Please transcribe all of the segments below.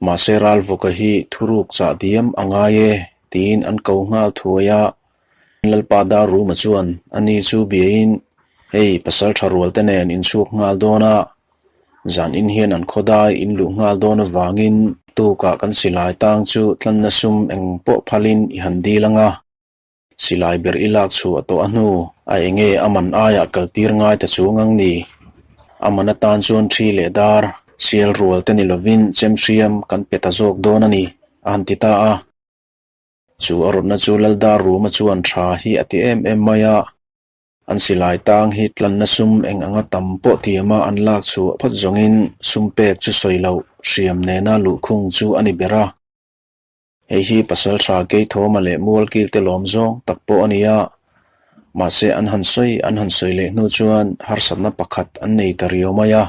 Mahse Ralvawka hi thuruk chah diam a ngai e tiin an ko nghal thuai a. Lalpa Darruma chuan ani chu biain, Hei pasal tha rual te nen in chhuak nghal dawn a, zan in hian an khawdai in luh nghal dawn avangin tukah kan silai tang chu tlanna sum eng pawh phalin i han dil ang a. Silai ber i lak chhuah tawh a hnu a enge a man aiah kal tir ngai ta chuang ang ni? A man atan chuan thi leh dar, sial rual te ni lovin chemhriam kan pe ta zawk dawn a ni, a han ti ta a. Chu a rawtna chu Laldar Ruma chuan tha hi a ti em em mai a. An silai tang hi tlanna sum eng anga tam pawh tiama an lak chhuah phawt zawngin sum pek chu sawi loh hriam nena luhkhung chu a ni ber a. Hei hi pasal tha Keithawma leh Mualkil te lawm zawng tak pawh a ni a, mahse an han sawi an han sawi leh hnu chuan harsatna pakhat an nei ta riau mai a.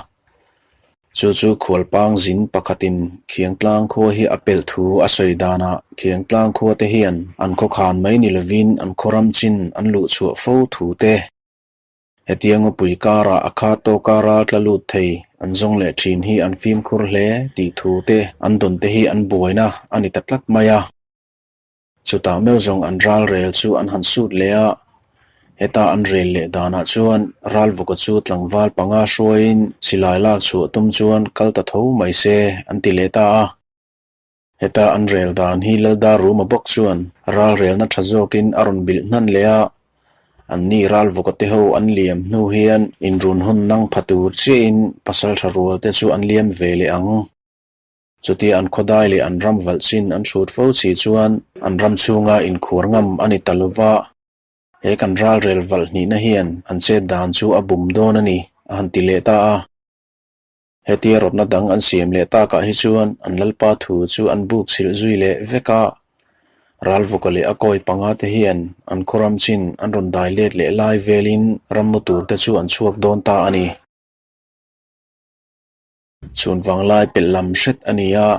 Chu chu khualpang zin pakhatin Khiangtlang khua hi a pelh thu a sawi danah Khiangtlang khua te hian an khawkhan mai ni lovin an khawram chin an luh chhuah fo thu te. Hetia ngawpui karah a kha tawka ral tla lut thei an zawng leh thin hi an fimkhur hle tih thu te an dawn te hi an buaina a ni ta tlat mai a. Chutah meuh zawng an ral rel chu an han sut leh a, heta an rel leh danah chuan Ralvuka chu tlangval panga hruaiin silai lak chhuah tum chuan kal ta tho mai se an ti leh ta a. Heta an rel dan hi Laldar Ruma bawk chuan ral relna tha zawkin a rawn bilh hnan leh a, anni Ralvuka te ho an liam hnu hian inrun hun nang pha tur chiahin pasaltha rual te chu an liam ve leh ang. Chutia an khawdai leh an ram valh chin an hrut fo si chuan an ram chhunga inkhuar ngam a ni ta lova, he kan ralrel valh hnihna hian an chet dan chu a bum dawn a ni, a han ti leh ta a. Hetia rawtna dang an siam leh takah hi chuan an lalpa thu chu an buk chhilh zui leh vek a, Ralvuka leh a kawi panga te hian an khawram chin an rawn dai let leh lai velin rammu tur te chu an chhuak dawn ta a ni. Chhun vanglai pelh lam hret a ni a,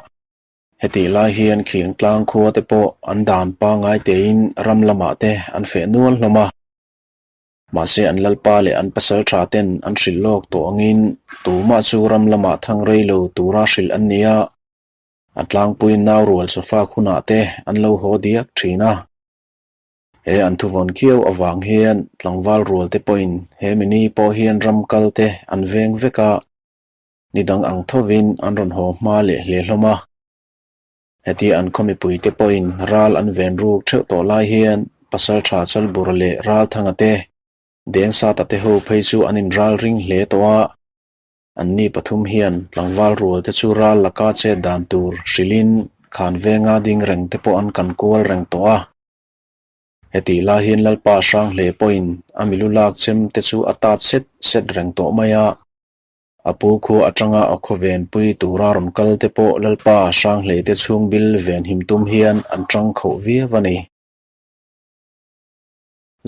hetih lai hian Khiangtlang khua te pawh an dan pangngai tein ram lamah te an feh nual hlawm a. Mahse an lalpa leh an pasal tha ten an hrilh lawk tawh angin tumah chu ram lamah thang rei lo tura hrilh an ni a, a tlangpuiin nau rual chawfak hunah te an lo haw diak thin a. He an thuvawn khiau avang hian tlangval rual te pawhin he mini pawh hian ram kal te an veng vek a, ni dang ang thovin an rawn haw hma leh hle hlawm a. Hetia an khaw mipui te pawhin ral an ven ruk theuh tawh lai hian Pasaltha Chalbur leh Ralthanga te, Dengsata te ho phei chu an inral ring hle tawh a. Anni pathum hian tlangval rual te chu ral laka chet dan tur hrilhin khan venga ding reng te pawh an kan kual reng tawh a. Hetih lai hian Lalpa Hranghle pawhin a milu lak chem te chu a tat set set reng tawh mai a. A pu khua atanga a khaw venpui tura rawn kal te pawh Lalpa Hranghle te chhung bil venhim tum hian an tang khauh viau a ni.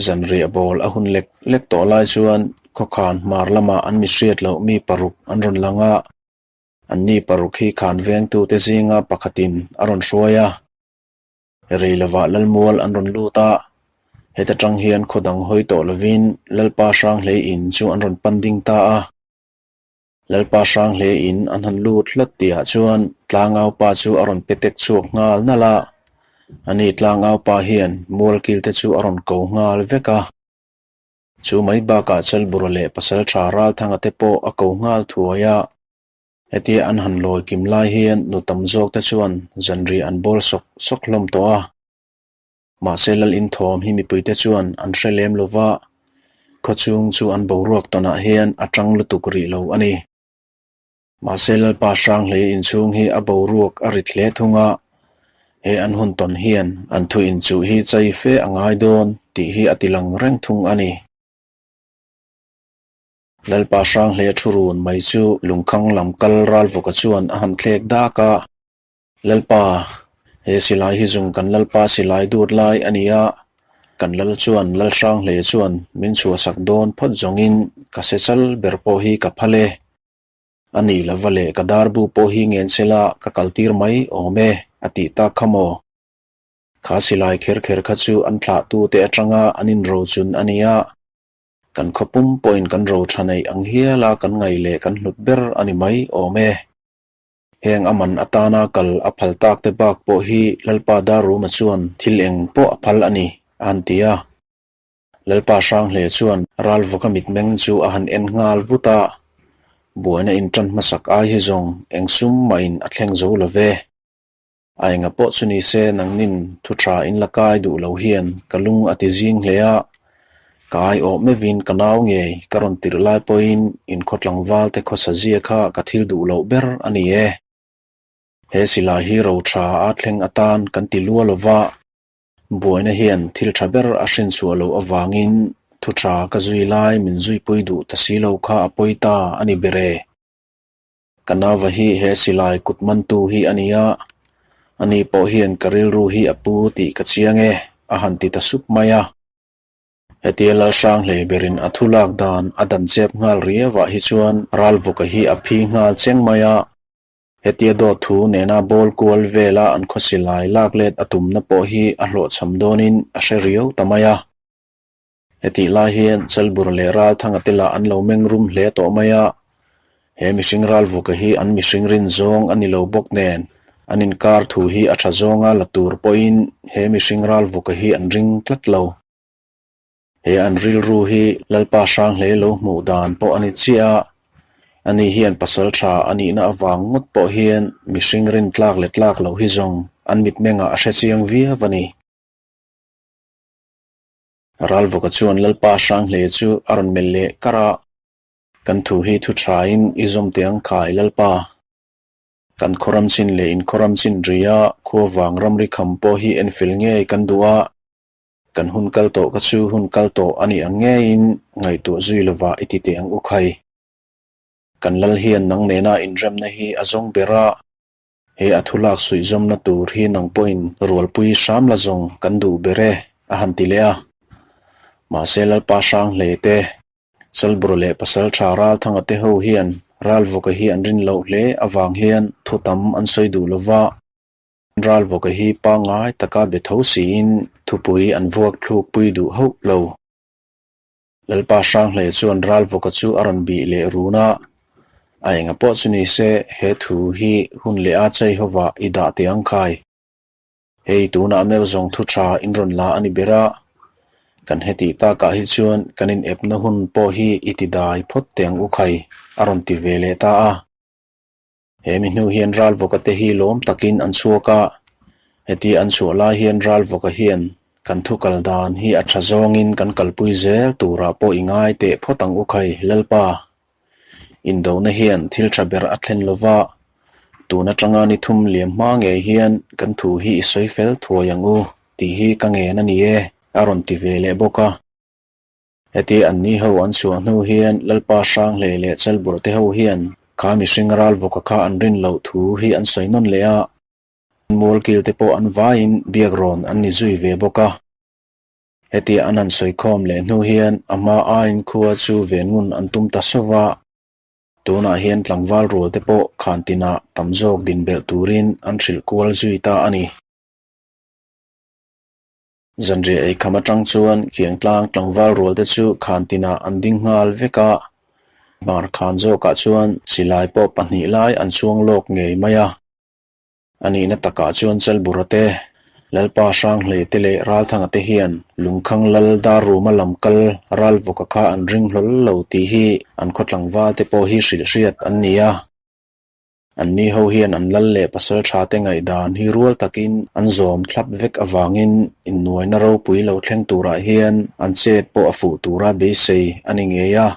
Zanriah bawl a hun lek lek tawh lai chuan khawkhan hmar lamah an mi hriat loh mi paruk an rawn lang a, anni paruk hi khan vengtute zinga pakhatin a rawn hruai a. Rei lovah Lalmual an rawn lut a, heta tang hian khaw dang hawi tawh lovin Lalpa Hranghlei in chu an rawn pan ding ta a. Lalpa Hranghlei in an han lut hlat tihah chuan Tlangaupa chu a rawn pe tek chhuak nghal nalh a, ani Tlangaupa hian Mualkil te chu a rawn ko nghal vek a. Chu mai bakah Chalbura leh Pasaltha Ralthanga te pawh a ko nghal thuai a. Hetia an han lawi kim lai hian nu tam zawk te chuan zanriah an bawl sawk sawk hlawm tawh a. Mahse lal inthawm hi mipuite chuan an hre lem lo va, khawchhung chu an boruak tawnah hian a tang lutuk rih lo a ni. Mahse Lalpa Hranghlei inchhung hi a boruak a rit hle thung a, he an hun tawn hian an thu inchuh hi chai fe a ngai dawn tih hi a tilang reng thung a ni. Lalpa Hranghlei a thu run mai chu lungkhang lam kal Ralvuka chuan a han thlek dak a. Lalpa, he silai hi zung kan Lalpa silai dut lai a ni a, kan Lal chuan Lal Hranghlei chuan min chhuahsak dawn phawt zawngin ka se chal ber pawh hi ka phal e. A nih lova leh ka darbu pawh hi ngen sela ka kaltir mai awm e, a tih tak kha maw? Kha silai kher kher kha chu an thlahtute atanga an inrochun a ni a, kan khaw pum pawhin kan ro tha neih ang hiala kan ngaih leh kan hlut ber a ni mai awm e. Heng a man atana kal a phal tak te bak pawh hi Lalpa Darruma chuan thil eng pawh a phal a ni, a han ti a. Lalpa Hranghle chuan Ralvawka mitmeng chu a han en nghal vut a, Buaina inṭan hmasak ai hi zawng eng sum mahin a thleng zo lo ve. A enga pawh chu ni se nangnin thu tha in la kai duh lo hian ka lung a ti zing hle a, ka ai awh meuhin ka nau ngei ka rawn tirh lai pawhin in khaw tlangval te khawsa zia kha ka thil duh loh ber a ni e. He silai hi ro tha a thleng atan kan ti lua lo va, buaina hian thil tha ber a hrinchhuah loh avangin thu tha ka zui lai min zuipui duh ta si lo kha a pawi ta a ni ber e. Ka nauva hi he silai kut mantu hi a ni a, ani pawh hian ka rilru hi a pu tih ka chiang e, a han ti ta sup mai a. Hetia Lalhrang hlei berin a thu lak dan a dan chep nghal riauah hi chuan Ralvuka hi a phi nghal cheng mai a. Hetia dawt thu nena bawl kual vela an khaw silai lak let a tumna pawh hi a hlawhchham dawnin a hre riau ta mai a. Hetih lai hian Chalbur leh Ralthanga te lah an lo meng rum hle tawh mai a, he mihring Ralvuka hi an mihring rin zawng a ni lo bawk nen, an inkar thu hi a tha zawnga la tur pawhin he mihring Ralvuka hi an ring tlat lo. He an rilru hi Lalpa Hranghlei lo hmuh dan pawh a ni chiah a, ani hian pasal tha a nihna avang ngawt pawh hian mihring rin tlak leh tlak loh hi zawng an mitmengah a hrechiang viau a ni. Ralvawka chuan Lalpa Hranghle chu a rawn melh leh kar a, Kan thu hi thu thain i zawm teh ang khai Lalpa. Kan khawram chin leh in khawram chin ri a, khua vang ramri kham pawh hi enfel ngei kan duh a, kan hun kal tawh ka chu hun kal tawh a nih ang ngeiin ngaihtuah zui lovah i ti teh ang u khai. Kan lal hian nang nena inremna hi a zawng ber a, He a thu lak suihzawmna tur hi nang pawhin rualpui hram la zawng kan duh ber e, a han ti leh a. Mahse Lalpa hrang hle te, Chalbur leh Pasaltha Ralthanga te ho hian Ralvawka hi an rin loh hle avang hian thu tam an sawi duh lo va. Ralvawka hi pangngai taka be tho siin thupui an vuak thlukpui duh hauh lo. Lalpa Hranghlei chuan Ralvawka chu a rawn bih leh run a, A enga pawh chu ni se, he thu hi hun leh a chei hovah i dah teh ang khai. Hei tunah meuh zawng thu tha in rawn la a ni ber a, kan hetih takah hi chuan kan inepna hun pawh hi i ti dai phawt teh ang u khai, a rawn ti ve leh ta a. He mi hnu hian Ralvawka te hi lawm takin an chhuak a, heti an chhuah lai hian Ralvawka hian kan thu kal dan hi a tha zawngin kan kalpui zel turah pawh i ngai teh phawt ang u khai Lalpa. Indona hian thil tha ber a thlen lova, tun atanga ni thum liam hma ngei hian kan thu hi i sawi fel thuai ang u tih hi ka ngen a ni e, a rawn ti ve leh bawk a. Heti anni ho an chhuah hnu hian Lalpa Hranghlei leh Chalburh te ho hian kha mihring ralvawka kha an rin loh thu hi an sawi nawn leh a, mualkil te pawh an vaiin biak rawn an ni zui ve bawk a. Heti an han sawi khawm leh hnu hian a hma aiin khua chu ven ngun an tum ta sauh va, tunah hian tlangval rual te pawh khan tinah tam zawk din belh turin an hrilh kual zui ta a ni. Zanriah ei kham atang chuan Kiangtlang tlangval rual te chu khan tinah an ding nghal vek a, hmar khan zawkah chuan silai pawh pahnih lai an chhuang lawk ngei mai a. A nihna takah chuan Chalbura te, Lalpa Hranghlei te leh Ralthanga te hian Lungkhang Lal Darruma lam kal Ralvawka kha an ring hlawl lo tih hi an khaw tlangval te pawh hi hrilh hriat an ni a. Anni ho hian an lal leh pasal tha te ngaihdan hi rual takin an zawm thlap vek avangin innuaina ropui lo thleng turah hian an chet pawh a fuh tura beisei a ni ngei a.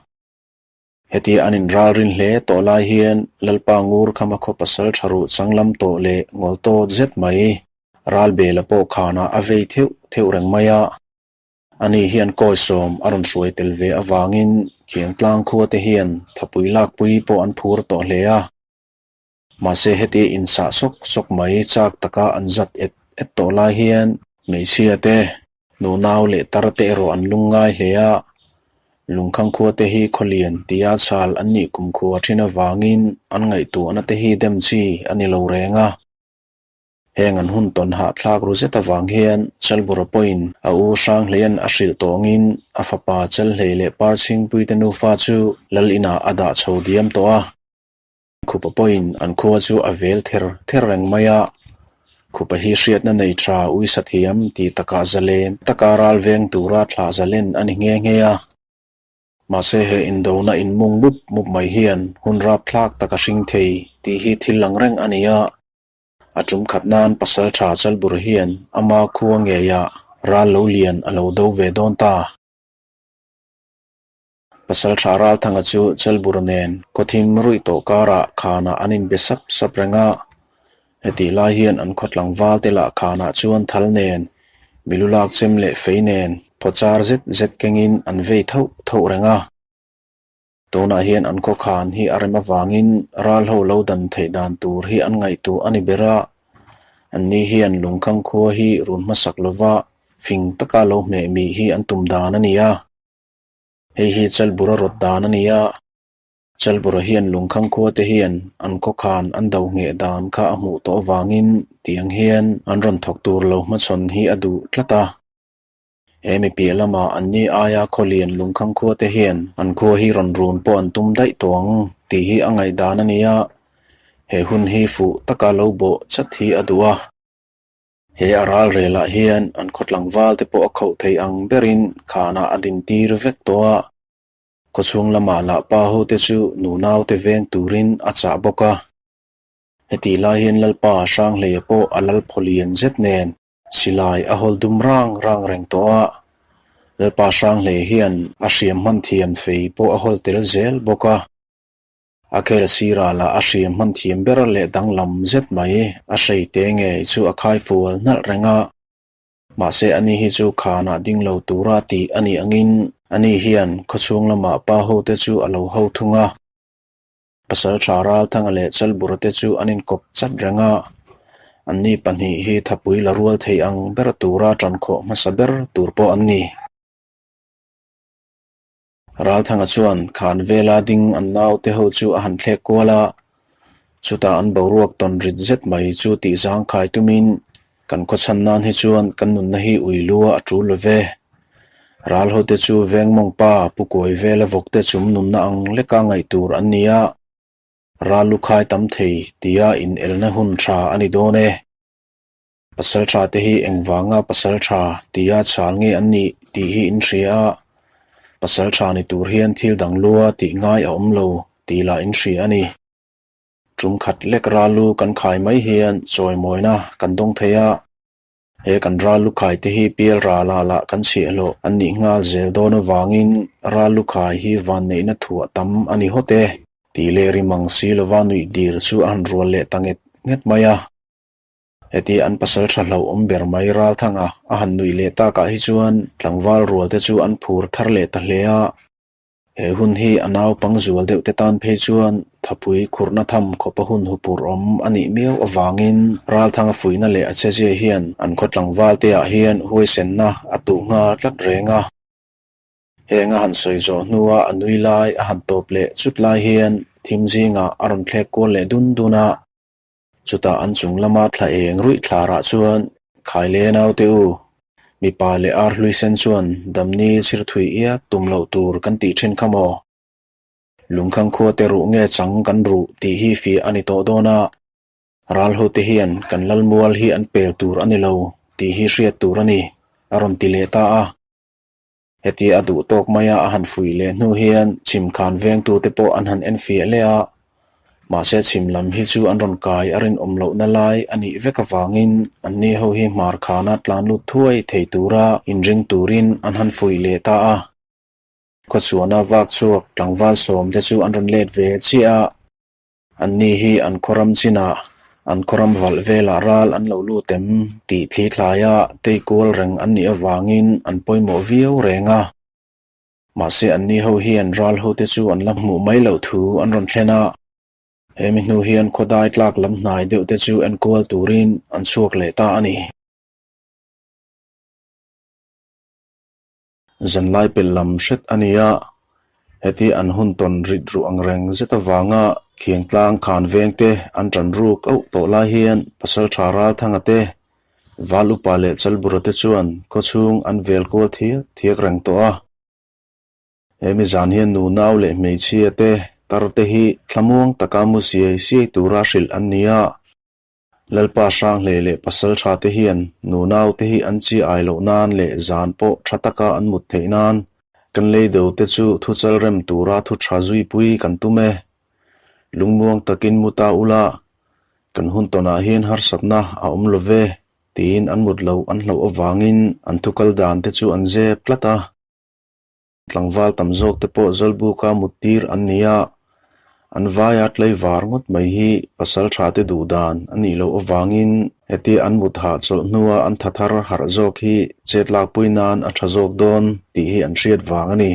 Hetia an inralrin hle tawh lai hian Lalpa Ngur Khama khaw pasal tha ruh changlam tawh leh ngawl tawt zet mai Ralbela pawh khanah a vei theuh theuh reng mai a. Ani hian kawi sawm a rawn hruai tel ve avangin Khiangtlang khua te hian thapui lakpui pawh an phur tawh hle a. Mahse heti insah sawk sawk mai chak taka an zat et et tawh lai hian hmeichhia te, nunau leh tar te erawh an lung ngai hle a. Lungkhang khua te hi khawlian tia chhal an nih kumkhua thin avangin an ngaihtuahna te hi dem chi a ni lo reng a. Heng an hun tawn hahthlak ru zet avang hian Chalbura pawhin a u Hranghleia'n a hrilh tawngin a fapa Chalhlei leh Parchhingpuite nufa chu Lal inah a dah chho diam tawh a. Khupa pawhin an khua chu a vel ther ther reng mai a. Khupa hi hriatna nei tha uisa thiam tih takah zalen taka ral veng tura thlah zalen a ni nghe nghe a. Mahse he indona inmung mup mup mai hian hun rapthlak tak a hring thei tih hi thil lang reng a ni a. A tum khat nan pasal tha Chalbur hian ama khua ngeiah ral lo lian a lo do ve dawn ta. Pasal tha Ralthanga chu Chalbur nen khawthim ruih tawh karah khanah an inbe sap sap reng a. Hetih lai hian an khaw tlangval te lah khanah chuan thal nen, milu lak chem leh fei nen phawchar zet zet kengin an vei thauh thauh reng a. Tunah hian an khaw khan hi a rem avangin ral ho lo dan theih dan tur hi an ngaihtuah a ni ber a. Anni hian lungkhang khua hi run hmasak lova fing taka lo hmeh mih hi an tum dan a ni a. Hei hi Chalbura rawt dan a ni a. Chalbura hian lungkhang khua te hian an khaw khan an do ngheh dan kha a hmuh tawh avangin tiang hian an rawn thawk tur lo hmachhawn hi a duh tlat a. He mi piah lamah anni aia khaw lian lungkhang khua te hian an khua hi rawn run pawh an tum daih tawh ang tih hi a ngaihdan a ni a, he hun hi fuh taka lo bawh chat hi a duh a. He a ral relah hian an khaw tlangval te pawh a khauh thei ang berin khanah a din tir vek tawh a, khawchhung lamah lah pa ho te chu nunau te veng turin a chah bawk a. Hetih lai hian Lalpa Hranghleia pawh a lal phaw lian zet nen Silai a hawl dum rang rang reng tawh a, Lalpa Hranghlei hian a hriam hman thiam fei pawh a hawl tel zel bawk a. A khel sirah lah a hriam hman thiam ber leh danglam zet mai a hrei te ngei chu a khai fual nalh reng a. Mahse ani hi chu khanah ding lo tura tih a nih angin ani hian khawchhung lamah pa hote chu a lo ho thung a. Pasal tha Ralthanga leh Chalbura te chu an inkawp chat reng a, anni pahnih hi thapui la rual thei ang ber tura tankhawh hmasa ber tur pawh an ni. Ralthanga chuan khan vela ding an naute ho chu a han thlek kual a, chutah an boruak tawn rit zet mai chu tih zangkhai tumin Kan khawchhan nan hi chuan kan nunna hi ui lua a tul lo ve. Ral hote chu vengmawng pa pu kawi vela vawkte chum nunna ang leka ngaih tur an ni a, ral lu khai tam thei tia inelna hun tha a ni dawn e. Pasal tha te hi engvanga pasal tha tia chhal nge an nih tih hi in hria a, pasal tha ni tur hian thil dang lua tih ngai a awm lo tih lah in hria a ni. Tum khat lek ral lu kan khai mai hian chawimawina kan dawng thei a, he kan ral lu khai te hi pial ral ah lah kan chhiahhlawh an nih nghal zel dawn avangin ral lu khai hi vanneihna thuah tam a ni hawt e tih leh rim ang si lova nuih dir chu a han rual leh ta nget nget mai a. Heti an pasal tha hlauh awm ber mai Ralthanga a han nuih leh takah hi chuan tlangval rual te chu an phur thar leh ta hle a. He hun hi a naupang zual deuh te tan phei chuan thapui khurhna tham khawpa hun hupur awm a nih miau avangin Ralthanga fuihna leh a chezia hian an khaw tlangval te ah hian huaisenna a tuh nghal tlat reng a. Heng a han sawi zawh hnua a nui lai a han tawp leh chut lai hian thim zingah a rawn thlek kual leh dun dun a. Chutah an chung lama thla eng ruih thlarah chuan Khaile naute u, mipa leh ar hlui sen chuan damni chhir thui iak tum loh tur kan tih thin kha maw? Lungkhang khua te ruh nge chang kan ruh tih hi fiah a ni tawh dawn a, ral hote hian kan lalmual hi an pel tur a ni lo tih hi hriat tur a ni, a rawn ti leh ta a. Hetia a duh tawk maia a han fuih leh hnu hian chhim khan vengtute pawh an han enfiah leh a, mahse chhim lam hi chu an rawn kai a rinawm lohna lai a nih vek avangin anni ho hi hmar khana tlan lut thuai thei tura inring turin an han fuih leh ta a. Khawchhuahna vak chhuak tlangval sawmte chu an rawn let ve chiah a. Anni hi an khawram chinah an khawram valh velah ral an lo lut em tih thli thlaia tei kual reng an nih avangin an pawimawh viau reng a. Mahse anni ho hian ral hote chu an la hmuh mai loh thu an rawn thlen a. Hemi hnu hian khawdai tlak lam hnai deuh te chu enkual turin an chhuak leh ta a ni. Zanlai pelh lam hret a ni a, heti an hun tawn rit ruh ang reng zet avanga Khiangtlang khan vengte an ṭan ruk auh tawh lai hian Pasalṭha Ralthanga te, Val Upa leh Chalbura te chuan khawchhung an vel kual thiak thiak reng tawh a. Hemi zan hian nunau leh hmeichhia te. Tar te hi thlamuang taka mu siai siai tura hrilh an ni a. Lalpa Hranghlei leh Pasaltha te hian nunau te hi an chi ai loh nan leh zan pawh tha taka an mut theih nan kan lei deuh te chu thu chal rem tura thu tha zuipui kan tum e. Lungmuang takin mu ta ula, kan hun tawnah hian harsatna a awm lo ve tiin an mut loh an hlauh avangin an thu kal dan te chu an zep tlat a. Tlangval tam zawk te pawh Zawlbuka mut tir an ni a, an vaia tlaivar ngawt mai hi pasal tha te duh dan a nih loh avangin hetia an mut hahchawlh hnua an tha thar harh zawk hi chet lakpui nan a tha zawk dawn tih hi an hriat vang a ni.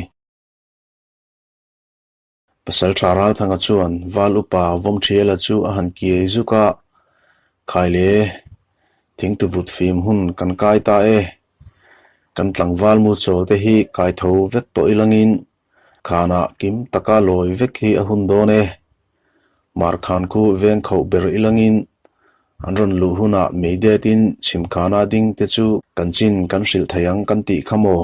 Pasal tha Ralthanga chuan Val upa Vawmthiala chu a han kiai zuk a, Khaile, thingtuvut fim hun kan kai ta e. Kan tlangval mu chawl te hi kai tho vek tawh ilangin khanah kim taka lawi vek hi a hun dawn e. Markhan khu veng khauh ber ilangin an rawn luh hunah mei detin chhimkhana ding te chu kan chin kan hrilh thei ang kan tih kha maw?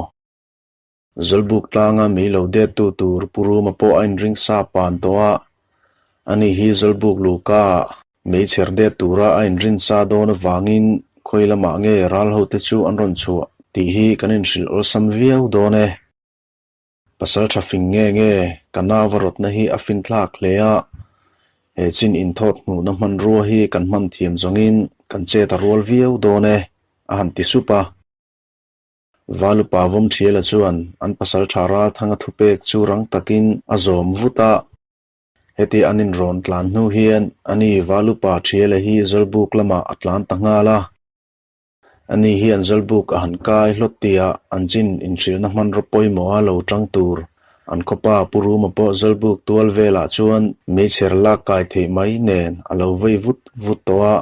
Zawlbuk tlanga mei lo dettu tur Pu Ruma pawh a inring sa pan tawh a, ani hi Zawlbuk luhka ah mei chher det tura a inrin sa dawn avangin khawi lamah nge ral hote chu an rawn chhuah tih hi kan inhrilh awlsam viau dawn e. Pasal tha fing nge nge ka nauva rawtna hi a finthlak hle a, he chin inthawt hmuhna hmanrua hi kan hman thiam zawngin kan chet a rual viau dawn e, a han ti sup a. Valupa Vawmthiala chuan an pasal tha Ralthanga thupek chu rang takin a zawm vut a. Heti an inrawn tlan hnu hian ani Valupa Thiala hi Zawlbuk lamah a tlan ta nghal a. Ani hian Zawlbuk a han kai hlawt tihah an chin inhrilhna hmanraw pawimawha lo tang tur an khawpa Pu Ruma pawh Zawlbuk tual velah chuan meichher lak kai theih mai nen a lo vei vut vut tawh a.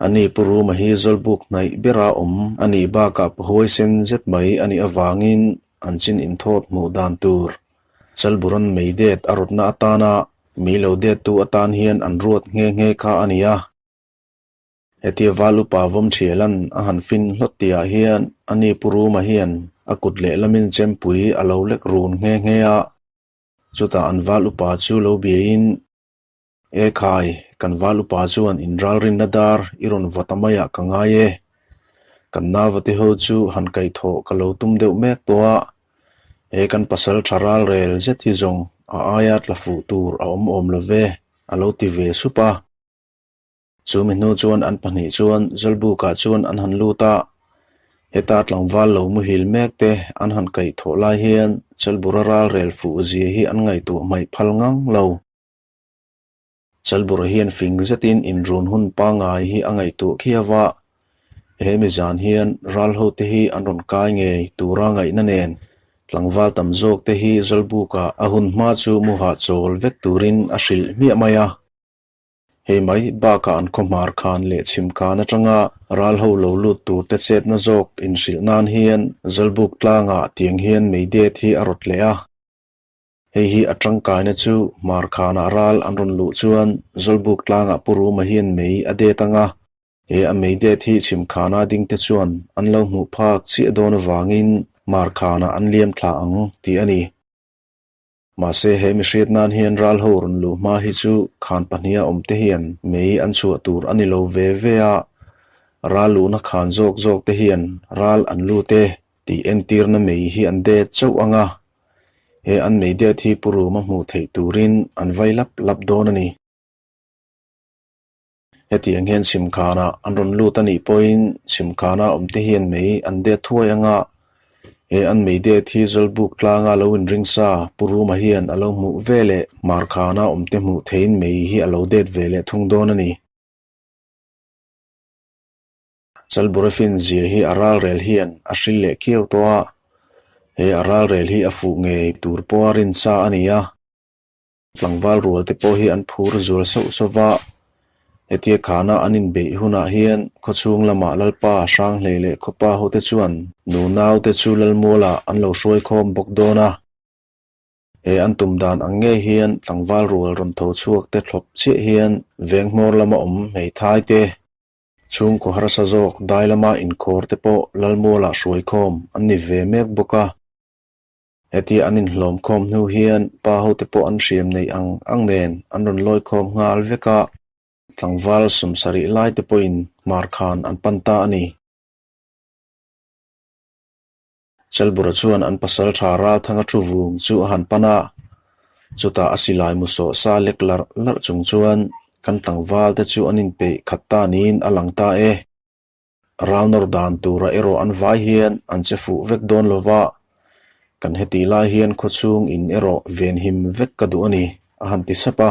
Ani Pu Ruma hi Zawlbuk hnaih bera awm a nih bakah Pu Huaisen zet mai a nih avangin an chin inthawt hmuh dan tur Chalburan mei det a rawtna atana mei lo dettu atan hian an ruat nghe nghe kha a ni a. Hetia Val upa Vawmthialan a han fin hlawt tihah hian ani Pu Ruma hian a kut lehlamin chempui a lo lek run nghe nghe a. Chutah an Val upa chu lo biain E khai, kan val upa chuan inralrinna dar i rawn vaw ta maiah ka ngai e. Kan nauvate ho chu han kaihthawh ka lo tum deuh mek tawh a, he kan pasal tha ral rel zet hi zawng a aia tla fuh tur a awm awm lo ve, a lo ti ve sup a. Chumi hnu chuan an pahnih chuan Zawlbukah chuan an han lut a, heta tlangval lo muhil mek te an han kaihthawh lai hian Chalbura ral rel fuh zia hi an ngaihtuah hmaih phal ngang lo. Chalbura hian fing zetin inrun hun pangngai hi a ngaihtuah khiau a, he mi zan hian ral hote hi an rawn kai ngei tura ngaihna nen tlangval tam zawk te hi Zawlbukah a hun hma chu muhah chawl vek turin a hrilh hmiah mai a. Hei mai bakah an khawhmar khan leh chhim khan atanga ral ho lo lut tur te chetna zawk inhrilh nan hian Zawlbuk tlangah tiang hian mei det hi a rawt leh a. Hei hi a tangkaina chu hmar khanah ral an rawn luh chuan Zawlbuk tlangah Pu Ruma hian mei a det ang a, he a mei det hi chhim khana ding te chuan an lo hmuh phak chiah dawn avangin hmar khanah an liam thla ang tih a ni. Mahse he mihriat nan hian ral ho rawn luh hma hi chu khan pahniha awm te hian mei an chhuah tur a ni lo ve ve a, ral luhna khan zawk zawk te hian ral an lut e tih entirna mei hi an det chauh ang a, He an mei det hi Pu Ruma hmuh theih turin an vai lap lap dawn a ni. Hetiang hian chhimkhanah an rawn lut a nih pawhin chhimkhana awmte hian mei an det thuai ang a, he an mei det hi Zawlbuk tlanga lo inring sa Pu Ruma hian a lo hmuh ve leh Hmarkhana awmte hmuh theihin mei hi a lo det ve leh thung dawn a ni. Chalburafin zia hi a ralrel hian a hril leh khiau tawh a, he a ralrel hi a fuh ngei tur pawha rinsa a ni a. Tlangval rual te pawh hi an phur zual sauh sauh va, hetia khana an inbeih hunah hian khawchhung lamah Lalpa Hranghlei leh Khawpa hote chuan nunau te chu Lalmualah an lo hruai khawm bawk dawn a. He an tum dan ang ngei hian tlangval rual rawn tho chhuak te thlawp chiah hian veng hmawr lama awm hmeithai te, Chhungkaw harsa zawk dai lama inkhawr te pawh Lalmualah hruaikhawm an ni ve mek bawk a. Hetia an inhlawm khawm hnu hian pa hote pawh an hriam neih ang ang nen an rawn lawi khawm nghal vek a, tlangval sawmsarih lai te pawhin hmar khan an pan ta a ni. Chalbura chuan an pasal tha Ralthanga thu vung chu a han pan a, chutah a silai mu sawh sa lek larh larh chung chuan kan tlangval te chu an inpeih khat ta niin a lang ta e. Ral nawr dan tura erawh an vai hian an che fuh vek dawn lo va, kan hetih lai hian khawchhung in erawh venhim vek ka duh a ni, a han ti sap a.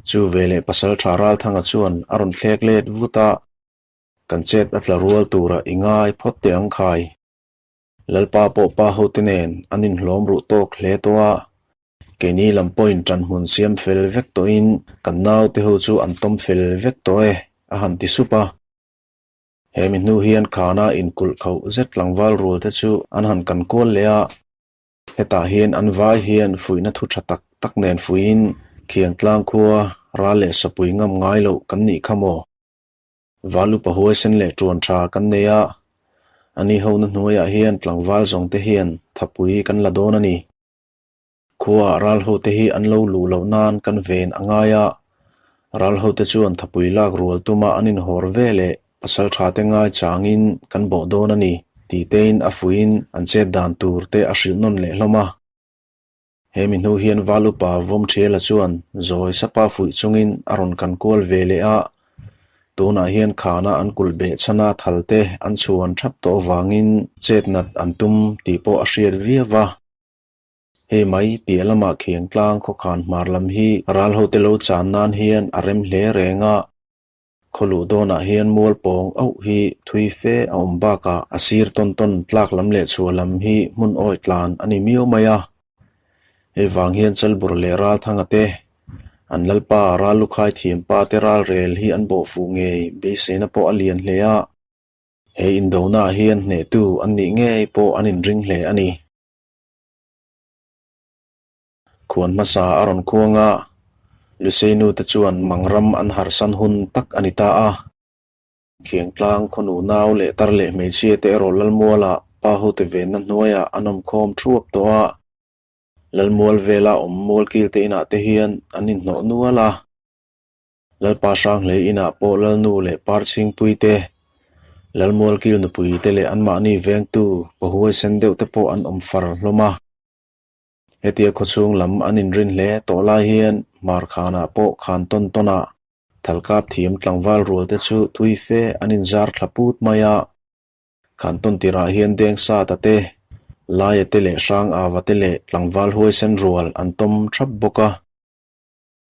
Chu veleh pasal tha Ralthanga chuan a rawn thlek let vut a. Kan chet a tla rual tura i ngai phawt teh ang khai. Lalpa pawh pa hote nen an inhlawm ruh tawk hle tawh a, keini lam pawhin ṭanhmun siam fel vek tawhin kan naute ho chu an tawm fel vek tawh e, a han ti sup a. He mi hnu hian khana inkulh khauh zet tlangval rual te chu an han kan kual leh a, hetah hian an vai hian fuihna thu ṭha tak tak nen fuihin Khiangtlang khua ral leh sapui ngam ngai loh kan nih kha maw? Valupa huaisen leh ṭuan ṭha kan nei a, a ni hona hnuaiah hian tlangval zawng te hian thapui kan la dawn a ni. Khuaah ral hote hi an lo luh loh nan kan ven a ngai a, ral hote chuan thapui lak rual tuma an inhawr ve leh pasal ṭha te ngai changin kan bawh dawn a ni tih tein a fuiin an chet dan tur te a hrilh nawn leh hlawm a. He mi hnu hian Val upa Vawmthiala chuan zawi sapa fuih chungin a rawn kan kual ve leh a, tunah hian khana an kulh beh chhana thal te an chhuan thap tawh avangin chet nat an tum tih pawh a hriat viau va. Hei mai piah lamah Khiangtlang khawkhan hmar lam hi ral hote lo chan nan hian a rem hle reng a. Khaw luh dawnah hian mual pawng auh hi thui fe a awm bakah a sir tawn tawn tlak lam leh chhuah lam hi hmun awi tlan a ni miau mai a. Hei vang hian Chalbur leh Ralthanga te, an lalpa ral lukhai thiampa te ralrel hi an bawh fuh ngei beiseina pawh a lian hle a. He indonaah hian hnehtu an nih ngei pawh an inring hle a ni. Khuan hmasa a rawn khuang a, Lusei nute chuan mangram an harsan hun tak a ni ta a. Khiangtlang khawnu nau leh tar leh hmeichhia te erawh Lalmuala pa hote venna hnuaiah an awm khawm thuap tawh a. Lalmual vela awm mualkil te inah te hian an inhnawh nual a. Lalpa Hranghlei inah pawh Lalnu leh Parchhingpui te, Lalmualkil nupui te leh anmahni vengtu pahuaisen deuh te pawh an awm far hlawm a. Hetia khawchhung lam an inrin hle tawh lai hian Hmarkhanah pawh khan tawn tawnah thalkap thiam tlangval rual te chu tui fe an inzar thla put mai a. Khan tawn tirah hian Dengsata te, Laia te leh Hrangava te leh tlangval huaisen rual an tawm thap bawk a.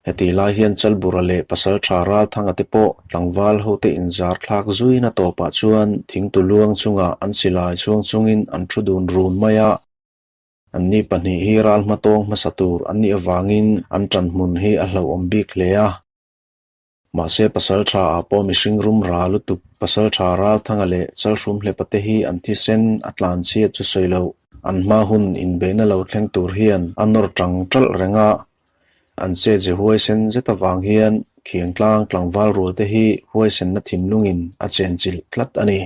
Hetih lai hian Chalbura leh Pasaltha Ralthanga te pawh tlangval hote inzar thlak zuina tawpah chuan thingtu luang chungah an silai chhuang chungin an thu dun run mai a. Anni pahnih hi ral hmatawng hmasa tur an nih avangin an ṭanhmun hi a hlauhawm bik hle a. Mahse Pasalṭha ah pawh mihring rum ra lutuk Pasalṭha Ralthanga leh Chalhrumhlepa te hi an thisen a tlan chhiat chu sawi loh. An hma hun inbeihna lo thleng tur hian a nawr ṭang ṭalh reng a. An che ze huaisen zet avang hian Khiangtlang tlangval rual te hi huaisenna thinlungin a chenchilh tlat a ni.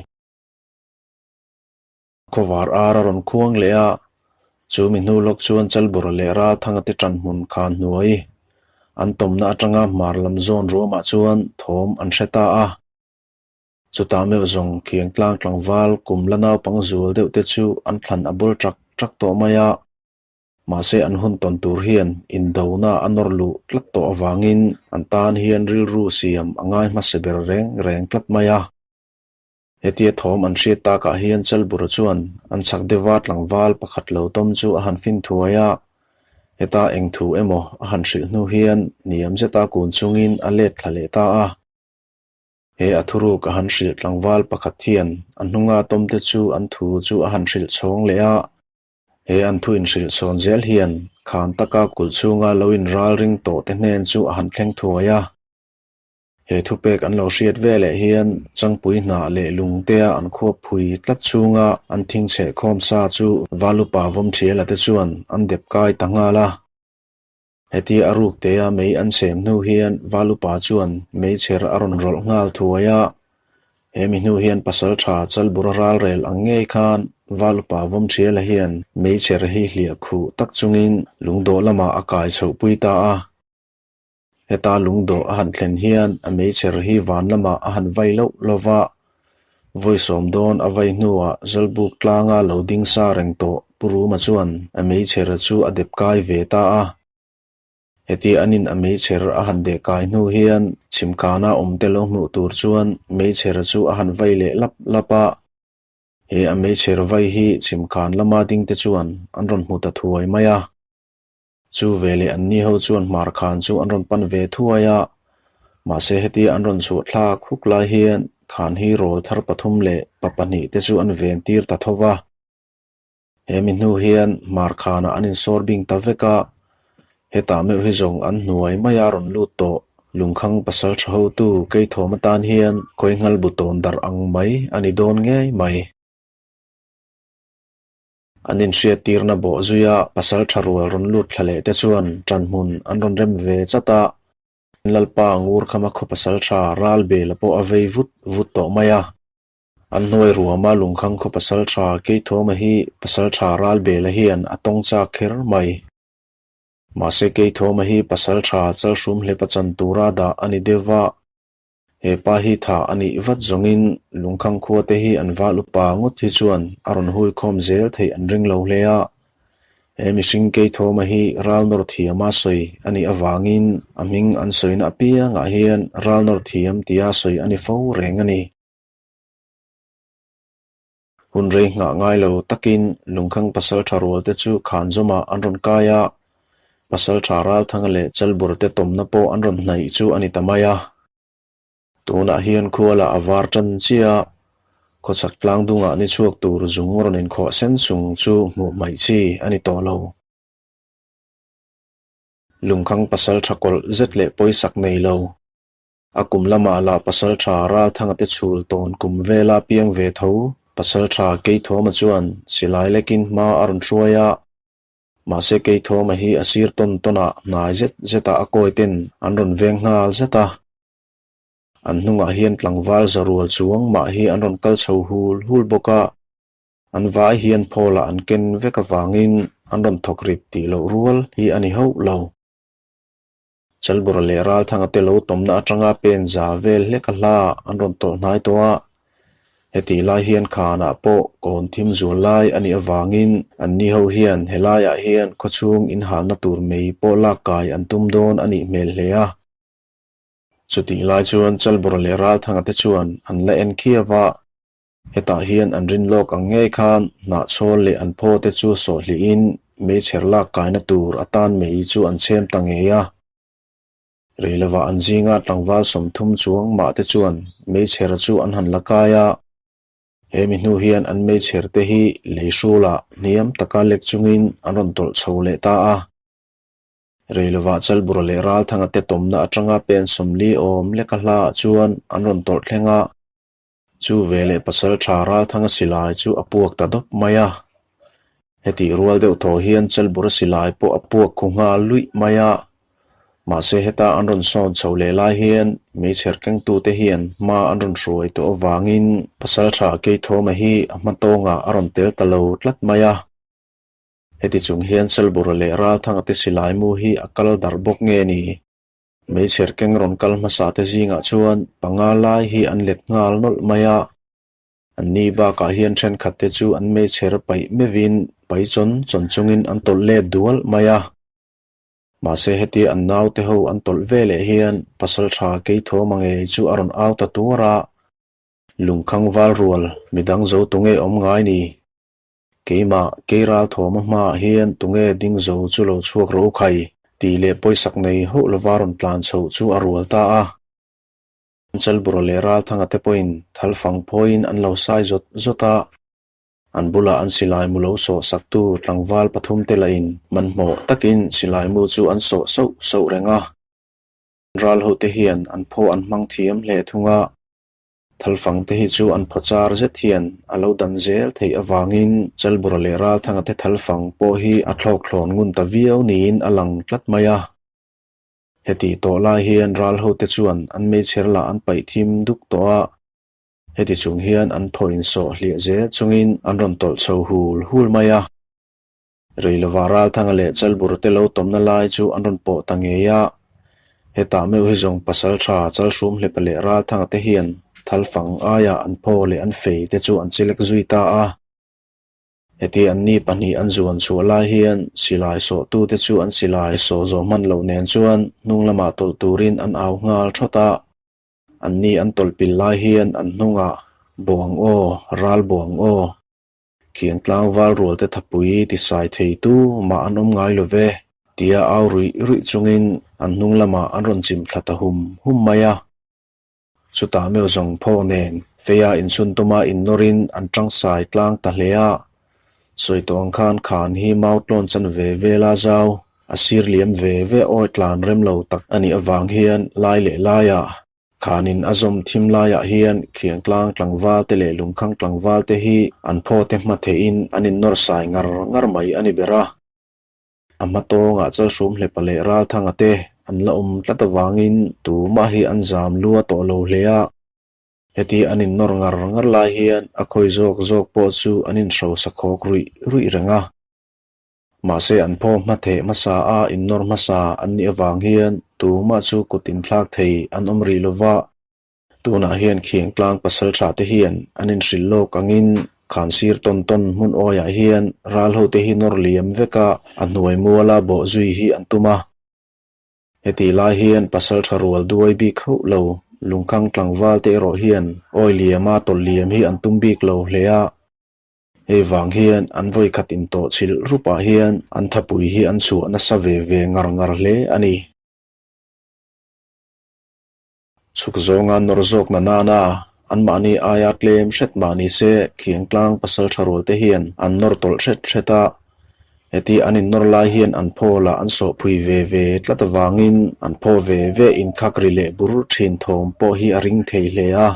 Khawvar ar a rawn khuang leh a, chu mi hnu lawk chuan Chalbura leh Ralthanga te ṭan hmun khan hnuai an tawmna aṭanga hmar lam zawn ruamah chuan thawm an hre ta a. Chutah meuh zawng Khiangtlang tlangval kum la naupang zual deuh te chu an thlan a bawl ṭak ṭak tawh mai a. Mahse an hun tawn tur hian indona a nawr luh tlat tawh avangin an tan hian rilru siam a ngai hmasa ber reng reng tlat mai a. Hetia thawm an hriat takah hian Chalbura chuan an chhak deuha tlangval pakhat lo tawm chu a han fin thuai a, heta eng thu emaw a han hrilh hnu hian hniam zeta kun chungin a let thla leh ta a. He a thuruk a han hrilh tlangval pakhat hian a hnunga tawmte chu an thu chu a han hrilh chhawng leh a, he an thu inhrilh chhawn zel hian khan taka kulh chhunga lo inralring tawhte hnen chu a han thleng thuai a. He thupek an lo hriat veleh hian Changpui hnah leh lungtea an khuap phui tlat chhunga an thing chheh khawm sa chu Valupa Vawmthiala te chuan an dep kai ta nghal a. Hetia a ruk tea mei an chhem hnu hian Valupa chuan meichher a rawn rawlh nghal thuai a. He mi hnu hian pasalṭha Chalbura ralrel ang ngei khan Valupa Vawmṭhiala hian meichher hi hliah khuh tak chungin lungdawh lamah a kai chhohpui ta a. Heta lungdawh a han thlen hian a meichher hi van lamah a han vai loh lo va, vawi sawm dawn a vai hnuah Zawlbuk tlanga lo ding sa reng tawh Pu Ruma chuan a meichher chu a dep kai ve ta a. Heti anin a meichher a han deh kai hnu hian chhimkana awmte lo hmuh tur chuan meichher chu a han vai leh lap lap a. He a meichher vai hi chhimkhan lama dingte chuan an rawn hmu ta thuai mai a. Chu veleh anni ho chuan hmar khan chu an rawn pan ve thuai a, mahse hetia an rawn chhuah thlak huk lai hian khan hi rawl thar pathum leh pa pahnih te chu an ven tir ta tho va. He mi hnu hian hmar khanah an insawr bing ta vek a, hetah meuh hi zawng an hnuai maia rawn lut tawh lungkhang pasal tha hotu Keithawm atan hian khawi bu tawn darh ang mai a ni dawn ngei mai. An inhriattirna bawh zuia pasal tha rual rawn lut thla leh te chuan ṭanhmun an rawn rem ve chat a, Lalpa ngur khama khaw pasal tha ral bela pawh a vei vut vut tawh mai a. An hnuai ruama lungkhang khaw pasal tha Keithawma hi pasal tha ral bela hian a tawng chak kher mai. Mahse Keithawma hi pasal tha chalhrum hlepa chan tura dah a ni deuh va. He pa hi tha a nih vat zawngin lungkhang khua te hi an val upa ngawt hi chuan a rawn hui khawm zel theih an ring lo hle a. He mihring Keithawma hi ral nawr thiama sawi a nih avangin a hming an sawina apiangah hian ral nawr thiam tia sawi a ni fo reng a ni. Hun rei nghah ngai lo takin lungkhang pasaltha rual te chu khan zawmah an rawn kai a, pasaltha Ralthanga leh Chalbur te tawmna pawh an rawn hnaih chu a ni ta mai a. Tunah hian khualah a var tan chiah a, khawchhak tlang dungah ni chhuak tur zung rawn inkhawh sen sung chu hmuh hmaih chi a ni tawh lo. Lungkhang pasaltha kawlh zet leh pawisak nei lo. A kum lamah lah Pasalṭha Ralthanga te chhul tawn kum vela piang ve tho Pasalṭha Keithuama chuan silai lekin hma a rawn hruai a. Mahse Keithuama hi a sir tawn tawnah hnai zet zetah a kawi ten an rawn veng nghal zet a. An hnungah hian tlangval za rual chuang mah hi an rawn kal chho hul hul bawk a. An vai hian phawlah an ken vek avangin an rawn thawk rip tih loh rual hi a ni hauh lo. Chalbura leh Ralthanga te lo tawmna atanga pen za vel hlek a hla an rawn tawlh hnai tawh a. Hetih lai hian khanah pawh kawn thim zual lai a nih avangin anni ho hian helaiah hian khawchhung inhalna tur mei pawh lak kai an tum dawn a nih hmel hle a. Chutih lai chuan Chalbura leh Ralthanga te chuan an la en khiau a. Hetah hian an rin lawk ang ngei khan hnahchhawl leh an phaw te chu sawhlihin meichher lak kaina tur atan mei chu an chhem ta ngei a. Rei lovah an zinga tlangval 30 chuang mah te chuan meichher chu an han la kai a. He mi hnu hian an meichher te hi lei hrulah hniam taka lek chungin an rawn tawlh chho leh ta a. Rei lovah Chalbura leh Ralthanga te tawmna atanga pen 40 awm leka hlaah chuan an rawn tawlh thleng a. Chu veleh Pasalṭha Ralthanga silai chu a puak ta dawp mai a. Hetih rual deuh thaw hian Chalbura silai pawh a puak khu nghal luih mai a. Mahse heta an rawn sawn chho leh lai hian meichher kengtute hian hma an rawn hruai tawh avangin Pasalṭha Keithawma hi a hma tawngah a rawn tel ta lo tlat mai a. Heti chung hian Chalbura leh Ralthanga te silai mu hi a kal darh bawk nge ni? Meichher keng rawn kal hmasa te zingah chuan panga lai hi an let nghal nawlh mai a. Anni bakah hian thenkhat te chu an meichher paih meuhin pai chawn chawn chungin an tawlh let dual mai a. Mahse hetia an naute ho an tawlh ve leh hian Pasaltha Keithawma ngei chu a rawn au ta tuar a. Lungkhang val rual midang zo tunge awm ngai ni? Keimah, kei Ralthawma hmaah hian tunge ding zo chu lo chhuak ro khai? tih leh pawisak nei hauh lova rawn tlan chhoh chu a rual ta a. Chalbura leh Ralthanga te pawhin thalfang phawiin an lo sai zawt zawt a. An bulah an silai mu lo sawh saktu tlangval pathum te lahin hmanhmawh takin silai mu chu an sawh sauh sauh reng a. Ral hote hian an phaw an hmang thiam hle thung a. Thalfang te hi chu an phawchar zet hian a lo dan zel theih avangin Chalbura leh Ralthanga te thalfang pawh hi a thlawk thlawn ngun ta viau niin a lang tlat mai a. Hetih tawh lai hian ral hote chuan an meichher lah an paih thim duk tawh a. Heti chung hian an phaw insawh hliah zel chungin an rawn tawlh chho hul hul mai a. Rei lova Ralthanga leh Chalbur te lo tawmna lai chu an rawn pawh ta ngei a. Hetah meuh hi zawng Pasaltha Chalhrum Hlepa leh Ralthanga te hian Thalfang aiah an phaw leh an fei te chu an chilek zui ta a. Heti anni pahnih an zuan chhuah lai hian silai sawhtute chu an silai sawh zawh hman loh nen chuan hnung lamah tawlh turin an au nghal thawt a. Anni an tawlh pil lai hian an hnungah, Buang aw, ral buang aw! Khiang tlangval rualte thapui tisai thei tu mah an awm ngai lo ve, tia au ruih ruih chungin an hnung lamah an rawn chim thla ta hum hum mai a. Chutah meuh zawng phaw nen feia inchhun tuma innawrin an tangkai tlang ta hle a. Sawi tawh ang khan khan hi mau tlawn chan ve vel a zau, a sir liam ve ve awi tlan rem lo tak a nih avang hian lai leh laiah khanin a zawm thim laiah hian khiangtlang tlangval te leh lungkhang tlangval te hi an phaw te hma theihin an innawr sai ngar ngar mai a ni ber a. A hma tawngah Chalhrum Hlepa leh Ralthanga te an la awm tlat avangin tumah hi an zam lua tawh lo hle a. Heti an innawr ngar ngar lai hian a khawi zawk zawk pawh chu an inhrosa khawk ruih ruih reng a. Mahse an phaw hma theh hmasa a innawr hmasa an nih avang hian tumah chu kut inthlak thei an awm rih lova. Tunah hian Khiangtlang pasal tha te hian an inhrilh lawk angin khan sir tawn tawn hmun awiah hian ral hote hi nawr liam vek a, a hnuai muala bawh zui hi an tum a. Hetih lai hian pasal tha rual duai bik hauh lo lungkhang tlangval te erawh hian awi liama tawlh liam hi an tum bik lo hle a. Hei vang hian an vawikhat intawh chhilh rupah hian an thapui hi an chhuah nasa ve ve ngar ngar hle a ni. Chhuk zawnga nawr zawk na nana anmahni aia tlem hret mah ni se Khiangtlang pasal tha rual te hian an nawr tawlh hret hret a. Heti an innawr lai hian an phaw lah an sawhphui ve ve tlat avangin an phaw ve ve inkhak ri leh bur thin thawm pawh hi a ring thei hle a.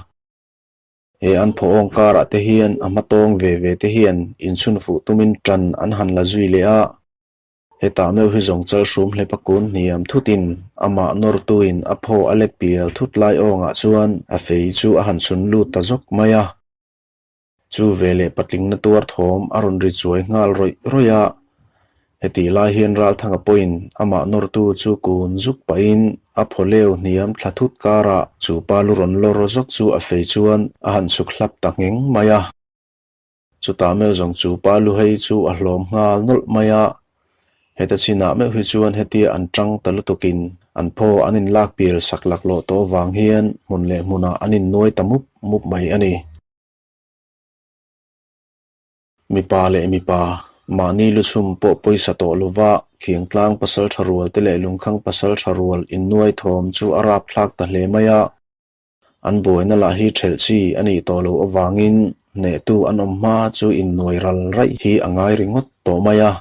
He an phaw awng karah te hian a hma tawng ve ve te hian inchhun fuh tumin tan an han la zui leh a. Hetah meuh hi zawng Chalhrum hlepa kun hniam thutin amah nawrtuin a phaw a lek pial thut lai awngah chuan a fei chu a han chhun lut ta zawk mai a. Chu veleh patlingna tuar thawm a rawn ri chuai nghal rawih rawih a. Hetih lai hian Ralthanga pawhin amah nawrtu chu kun zuk pahin a phaw leu hniam thla thut karah chu pa lu rawn lawr zawk chu a fei chuan a han chhuk hlap ta ngheng mai a. Chutah meuh zawng chu pa Luhei chu a hlawm nghal nawlh mai a, heta chinah meuh hi chuan hetia an tang ta lutukin an phaw an inlak pial sak laklawh tawh vang hian hmun leh hmunah an innuai ta mup mup mai a ni. Mipa leh mipa, mahni luchhum pawh pawisa tawh lova Khiangtlang pasal tha rual te leh Lungkhang pasal tha rual innuai thawm chu a rapthlak ta hle mai a. An buaina lah hi ṭhelh chi a nih tawh loh avangin hnehtu an awm hma chu innuai ral raih hi a ngai ringawt tawh mai a.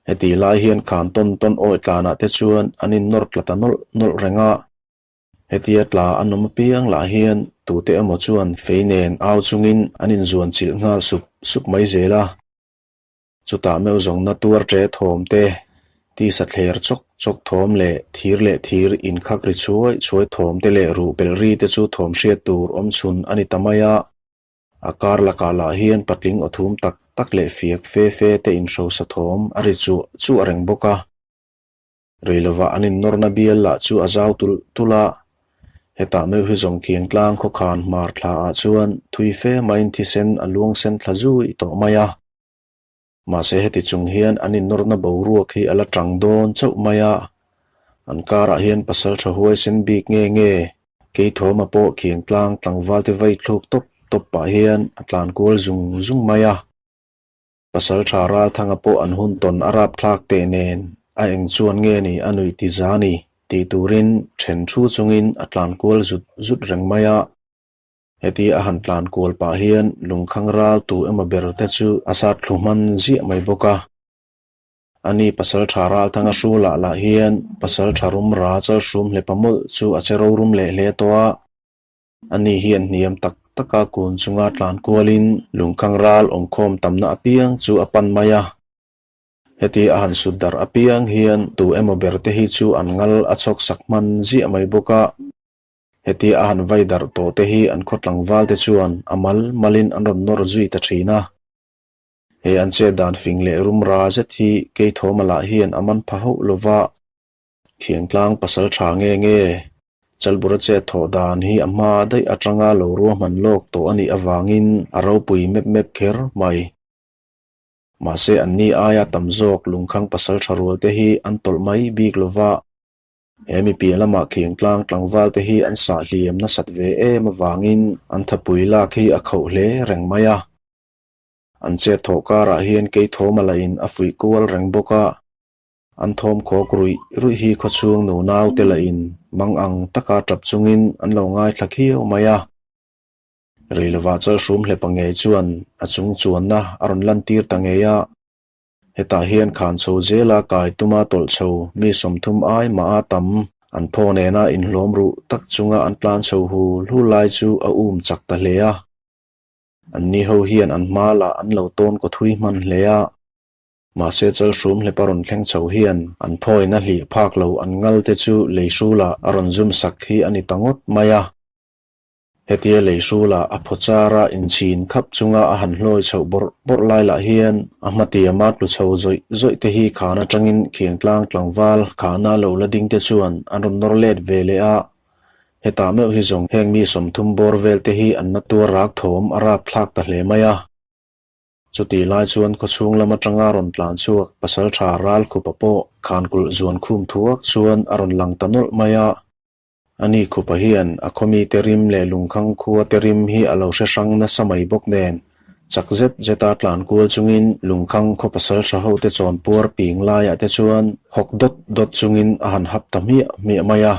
Hetih lai hian khan tawn tawn awi tlanah te chuan an innawr tla ta nawlh nawlh reng a. Hetia tla an awm apiang lah hian tute emaw chuan fei nen au chungin an inzuan chilh nghal sup sup mai zel a. Chutah meuh zawngna tuar ṭe thawm te, tisa thler chawk chawk thawm leh thir leh thir inkhak ri chhuai chhuai thawm te leh ruh pelh ri te chu thawm hriat tur awm chhun a ni ta mai a. A kar lakah lah hian patling aw thum tak tak leh fiak fe fe te inhrosa thawm a ri chuah chuah reng bawk a. Rei lovah an innawrna bial lah chu a zau tulh tulh a, hetah meuh hi zawng Khiangtlang khawkhan hmar thla ah chuan thui fe maiin thisen a luang sen thla zui tawh mai a. Mahse heti chung hian an innawrna boruak hi a la tang dawn chauh mai a, an karah hian pasal tha huaisen bik nge nge Keithawma pawh Khiangtlang tlangval te vai thluk tawp tawp pah hian a tlan kual zung zung mai a. Pasal tha Ralthanga pawh an hun tawn a rapthlak teh nen a eng chuan nge ni a nuih ti za ni tih turin then thu chungin a tlan kual zut zut reng mai a. Heti a han tlan kual pah hian lungkhang ral tu emaw ber te chu a sat thlu hman ziah mai bawk a. Ani pasal tha Ralthanga hrulah lah hian pasal tha rum ra chalhrum hlepa mawlh chu a che rorum leh hle tawh a. Ani hian hniam tak taka kun chunga tlan kualin lungkhang ral awmkhawm tamna apiang chu a pan mai a. Heti a han sut darh apiang hian tu emaw ber te hi chu an ngal a chhawk sak hman ziah mai bawk a. Hetia a han vai darh tawh te hi an khaw tlangval te chuan a mal malin an rawn nawr zui ta thin a. He an chet dan fing leh rum ra zet hi Keithawma lah hian a man pha hauh lo va. Thiangtlang pasal tha nge nge? Chalbura chet thawh dan hi a hma daih atanga lo ruahman lawk tawh a nih avangin a ropui mep mep kher mai. Mahse anni aia tam zawk lungkhang pasal tha rual te hi an tawlh mai bik lo va. He mi piah lamah Khiangtlang tlangval te hi an sah hliam nasat ve em avangin an thapui lak hi a khauh hle reng mai a. An chet thawh karah hian Keithawma lahin a fuih kual reng bawk a. An thawm khawk ruih ruih hi khawchhung nunau te lahin mang ang taka tap chungin an lo ngaithla khiau mai a. Rei lovah Chalhrum hlepa ngei chuan a chung chuanna a rawn lantir ta ngei a. Hetah hian khan chho zela kai tuma tawlh chho mi 30 ai mah a tam an phaw nena inhlawm ruh tak chunga an tlan chho hul hul lai chu a um chak ta hle a. Anni ho hian an hma lah an lo tawn kaw thui hman hle a. Mahse Chalhrum hlepa rawn thleng chho hian an phawina hlih phak lo an ngal te chu lei hrulah a rawn zum sak hi a ni ta ngawt mai a. Hetia lei hrulah a phaw chara inchhin khap chunga a han hlawi chhoh bawrh bawrh lai lah hian a hmatiama tlu chho zawih zawih te hi khan atangin Khiangtlang tlangval khana lo la ding te chuan an rawn nawr let ve leh a. Hetah meuh hi zawng heng mi 30 bawr vel te hi an na tuar rak thawm a rap thlak ta hle mai a. Chutih lai chuan khawchhung lam atanga rawn tlan chhuak pasaltha Ralkhupa pawh khankulh zuan khum thuak chuan a rawn lang ta nawlh mai a. Ani Khupa hian a khawmite rim leh lungkhang khuate rim hi a lo hre hrang nasa mai bawk nen, chak zet zeta tlan kual chungin lungkhang khaw pasaltha hote chawnpuar ping laiah te chuan hawk dawt dawt chungin a han hap ta hmiah hmiah mai a.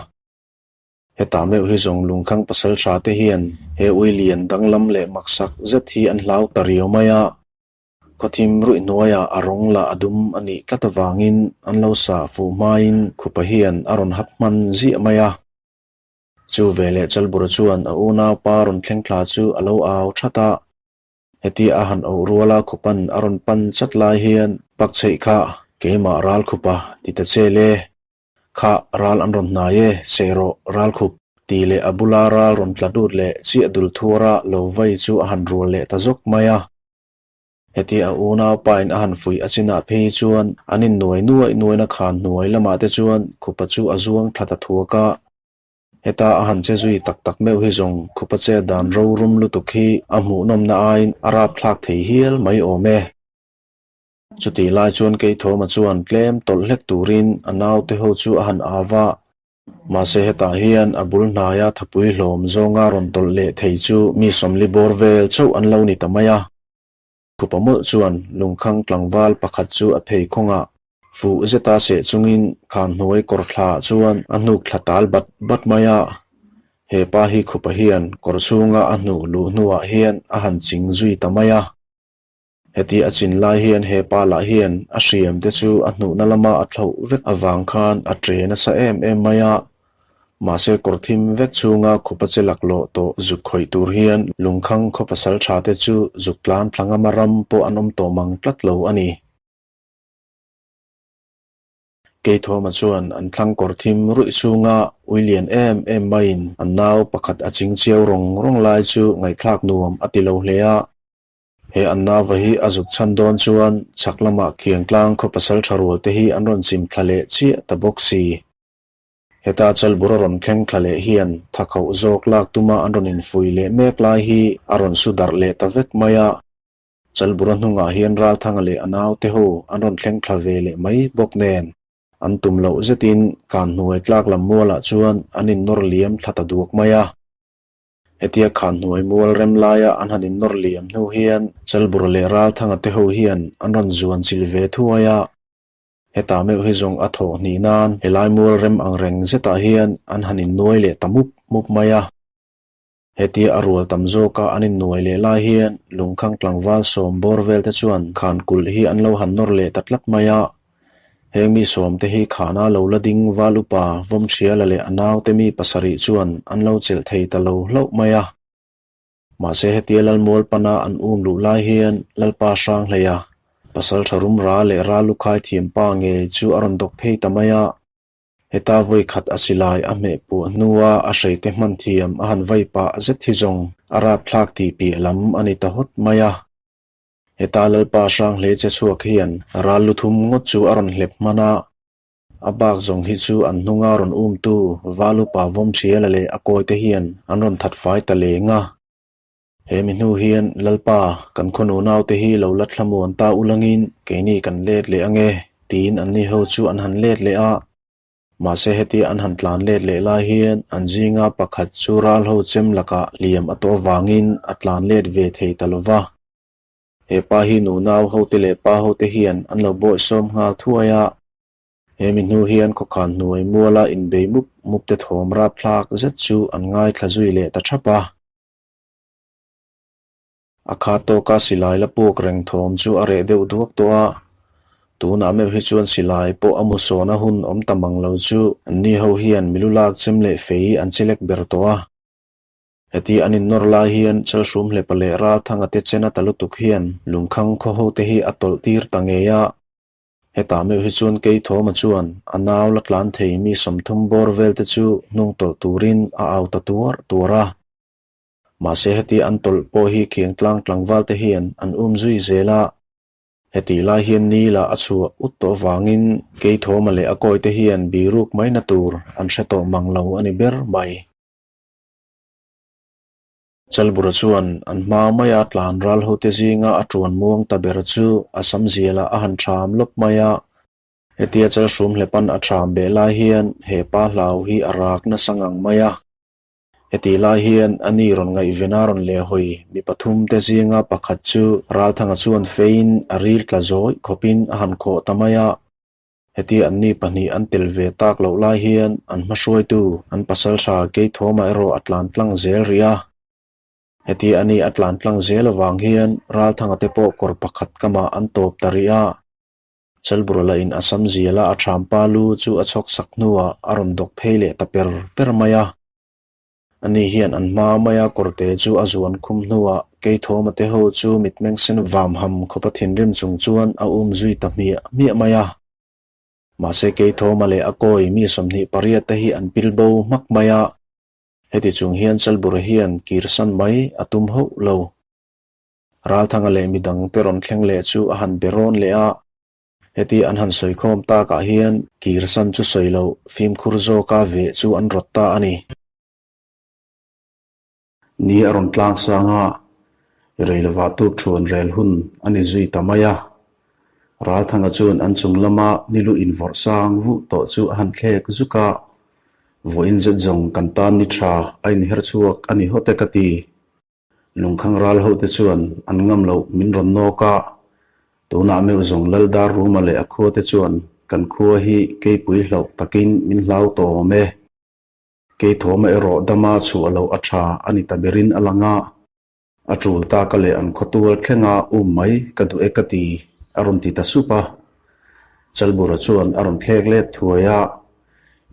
Hetah meuh hi zawng lungkhang pasaltha te hian he ui lian danglam leh maksak zet hi an hlau ta riau mai a. Khawthim ruih hnuaiah a rawng lah a dum a nih tlat avangin an lo sah fuh hmain Khupa hian a rawn hap hman ziah mai a. Chu veleh Chalbura chuan a unaupa rawn thleng thla chu a lo au that a. Hetia a han auh ruala Khupan a rawn pan chat lai hian Pakchheih kha keimah ral Khupa ti ta che le. Kha ral an rawn hnai e, seh rawh, ral khup, tih leh a bula ral rawn tla lut leh chiah dul thuara lo vai chu a han rual leh ta zawk mai a. Heti a unaupa in a han fuih a chinah phei chuan an innuai nuaih nuaina khan hnuai lamah te chuan khupa chu a zuang thla ta thuak a. Heta a han che zui tak tak meuh hi zawng khupa chet dan rorum lutuk hi a hmuhnawmna aiin a rapthlak thei hial mai awm e. Chutih lai chuan Keithawma chuan tlem tawlh hlek turin a naute ho chu a han au va. Mahse hetah hian a bul hnaia thapui hlawm zawnga rawn tawlh leh thei chu mi 40 bawr vel chauh an lo ni ta mai a. Khupa mawlh chuan lungkhang tlangval pakhat chu a phei khawngah fuh zeta seh chungin khan hnuai kawr thla chuan a hnuk thla tal bat bat mai a. He pa hi khupa hian kawr chhunga a hnuh luh hnuah hian a han ching zui ta mai a. Heti a chin lai hian he pa lah hian a hriam te chu a hnuhna lama a thlauh vek avang khan a tre nasa em em mai a. Mahse kawr thim vek chhunga khupa che laklawh tawh zuk khawih tur hian lungkhang khaw pasal tha te chu zuk tlan thla ngama ram pawh an awm tawh mang tlat lo a ni. Keithawma chuan an thlang kawr thim ruih chhunga ui lian em em maiin an nau pakhat a ching chiau rawng rawng lai chu ngaihthlak nuam a ti lo hle a. He an nauva hi a zuk chhan dawn chuan chhak lamah Khiangtlang khaw pasal tha rual te hi an rawn chim thla leh chiah ta bawk si. Heta Chalbur a rawn thleng thla leh hian thakhauh zawk lak tuma an rawn infui leh mek lai hi a rawn su darh leh ta vek mai a. Chalbura hnungah hian Ralthanga leh a naute ho an rawn thleng thla ve leh mai bawk nen an tum loh zetin kan hnuai tlak lam mualah chuan an innawr liam thla ta duak mai a. Hetia khan hnuai mual rem laia an han innawr liam hnu hian Chalbur leh Ralthanga te ho hian an rawn zuan chil ve thuai a. Hetah meuh hi zawng a thawh hnih nan helai mual rem ang reng zetah hian an han innuai leh ta mup mup mai a. Hetia a rual tam zawka an innuai leh lai hian lungkhang tlangval 10 bawr vel te chuan khan kulh hi an lo han nawr leh ta tlat mai a. Heng mi 10 te hi khana lo la ding val upa Vawmṭhiala leh a naute mi 7 chuan an lo chelh thei ta lo hlauh mai a. Mahse hetia Lalmual pana an um luh lai hian Lalpa Hranghleia, pasal tha rum ra leh ral lukhai thiam pa ngei chu a rawn dawk phei ta mai a. Heta vawi khat a silai a hmeh puah hnua a hreite hman thiam a han vai pah zet hi zawng a rapthlak tih piah lam a ni ta hawt mai a. Heta Lalpa Hranghlei che chhuak hian ral lu thum ngawt chu a rawn hlep hman a, a bak zawng hi chu an hnunga rawn umtu Valupa Vawmṭhiala leh a kawite hian an rawn that fai ta leng a. He mi hnu hian Lalpa, kan khaw naute hi lo la thlamuan ta ulangin keini kan let leh ange, tiin anni ho chu an han let leh a. Mahse hetia an han tlan let leh lai hian an zinga pakhat chu ral ho chem lakah hliam a tawh avangin a tlan let ve thei ta lo va. He pa hi nunau hote leh pa hote hian an lo bawihsawm nghal thuai a. He mi hnu hian khawkhan hnuai muala inbei mup mup te thawm rapthlak zet chu an ngaithla zui leh ta thap a. A khat tawka silai la puk reng thawm chu a reh deuh duak tawh a, tunah meuh hi chuan silai pawh a mu sawn a hun awm ta mang lo chu anni ho hian milu lak chem leh fei an che lek ber tawh a. Heti an innawr lai hian Chalhrum hlepa leh Ralthanga te chena ta lutuk hian lungkhang khaw ho te hi a tawlh tir ta ngei a. Hetah meuh hi chuan Keithawma chuan a nau la tlan thei mi 30 bawr vel te chu hnung tawlh turin a au ta tuar tuar a. Mahse heti an tawlh pawh hi khiangtlang tlangval te hian an um zui zel a. Hetih lai hian ni lah a chhuah ut tawh vangin Keithawma leh a kawi te hian biruk maina tur an hre tawh mang lo a ni ber mai. Chalbura chuan an hma maia tlan ral hote zinga a tuan muang ta ber chu a sam zialah a han ṭham lawp mai a. Hetia Chalhrum hlepan a ṭham beh lai hian he pa hlau hi a rak nasa ngang mai a. Hetih lai hian a ni rawn ngaihven a rawn lehhawi mi pathum te zinga pakhat chu Ralthanga chuan feiin a ril tla zawih khawpin a han khawh ta mai a. Heti anni pahnih an tel ve tak loh lai hian an hmahruaitu an pasalṭha Keithawma erawh a tlan tlang zel rih a. Heti a ni a tlan tlang zel avang hian Ralthanga te pawh kawr pakhat kamah an tawp ta rih a. Chalburala in a sam ziala a ṭhampa lu chu a chhawk sak hnuah a rawn dawk phei leh ta per per mai a. Ani hian an hma maia kawrte chu a zuan khum hnuah Keithawma te ho chu mitmeng sen vam ham khawpa thinrim chung chuan a um zui ta hmiah hmiah mai a. Mahse Keithawma leh a kawi mi 28 te hi an pil bo hmak mai a. Heti chung hian Chalbura hian kirsan mai a tum hauh lo. Ralthanga leh midang te rawn thleng leh chu a han be rawn leh a. Heti an han sawikhawm takah hian kirsan chu sawi loh fimkhur zawka veh chu an rawt ta a ni. Ni a rawn tlang sang a, rei lovah tuk thuan rel hun a ni zui ta mai a. Ralthanga chuan an chung lama nilu invawrh sang vuh tawh chu a han thlek zuk a, Vawiin zet zawng kan tan ni tha a inher chhuak a ni hawt e ka ti. Lungkhang ral hote chuan an ngam loh min rawn nawk a, tunah meuh zawng Laldar Ruma leh a khuate chuan kan khua hi keipui hlauh takin min hlau tawh awm e. Keithawma erawh dama chhuah loh a tha a ni ta berin a lang a, a tul taka leh an khawtual thlenga um mai ka duh e ka ti, a rawn ti ta sup a. Chalbura chuan a rawn thlek let thuai a,